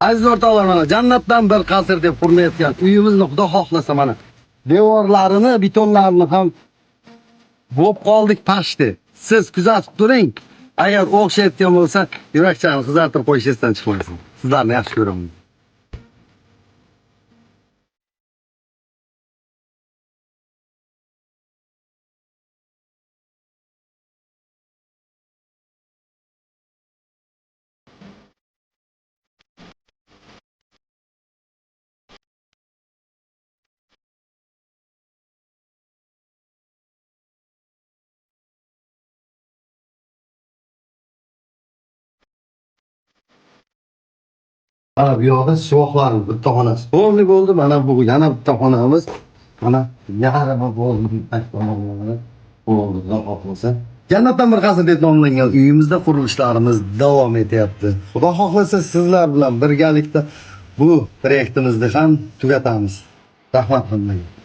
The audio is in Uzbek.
Aziz o'rtoqlar, mana jannatdan bir qasr deb qurilayotgan uyimizni xudo xohlasa mana devorlarini, betonlarini ham bo'lib qoldik pashti. Siz kuzatib turing. Agar o'xshayotgan bo'lsa, yurakchani qizartirib qo'yish esdan chiqmasin. Sizlarni yaxshi ko'raman. Mana bu yoqda suvoqlarimiz bitta xonasi polniy bo'ldi. Mana bu yana bitta xonamiz. Mana yarmi bo'ldi. Bo'ldi, xudo xohlasa. Jannatdan bir qasr deb nomlangan uyimizda qurilishlarimiz davom etyapti. Xudo xohlasa sizlar bilan birgalikda bu proyektimizni ham tugatamiz. Rahmat hammaga.